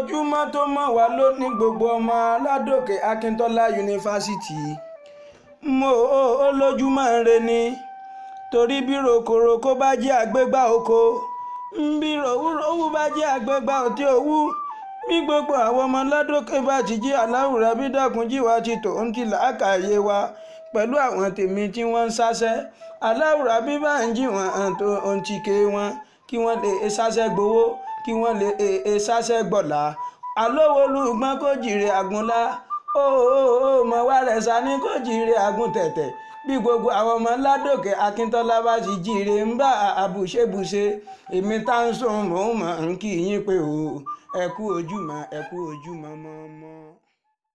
Ojúmọ́ tó mọ́ wa lónìí, gbogbo ọmọ Ládòkè Akíntọ́lá Yunifásitì. Mo ó lójúmọ́ ń re ni, torí bí rokoroko bá jẹ́ àgbégbá oko, bí ròwúròwú bá jẹ́ àgbégbá òtí òwú, bí gbogbo àwọn ọmọ Ládòkè bá ti jí, aláwùrà bí dákun jí wa ti tòun ti làákàyè wa pẹ̀lú àwọn tèmi tí wọ́n ń sáṣẹ́. Aláwùrà bí bá ń jí wọn tó ohun ti ké wọn, kí wọ́n lè sáṣẹ́ gbowó, kí wọ́n lè sáṣẹ́ gbọ̀là. Alówó olùgbọ́n kò jìrè àgúnlá, ó mọ̀ wá rẹ̀ sani kò jìrè àgùn tẹ̀tẹ̀. Bí gbogbo àwọn ọmọ Ládòkè Akíntọ́lá bá ti jìrè ń bá àbùṣebùṣe, èmi tá ń sùn mò ń mọ̀ ń kí yín pé o, ẹ kú ojúmọ́, ẹ kú ojúmọ́ mọ́ mọ́.